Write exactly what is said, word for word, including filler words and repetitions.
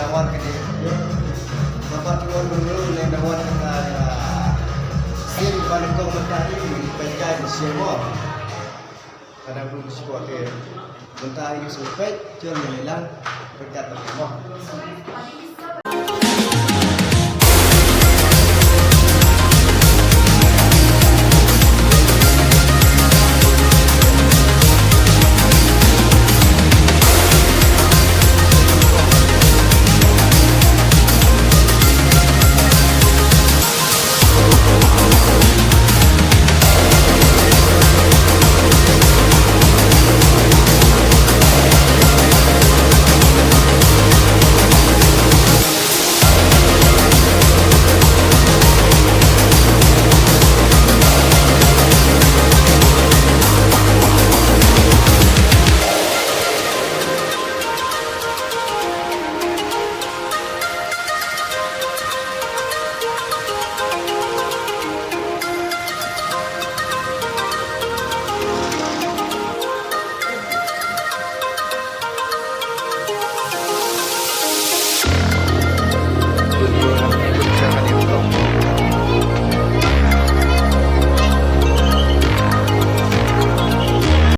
Dawan ka dei. Baba tuan bru ne dawan ka, ah, sin ban kong mata ni, pejai di semo. Kada bru sipot ke. Mata ni sempet, jual ni lang, pekat tak mo.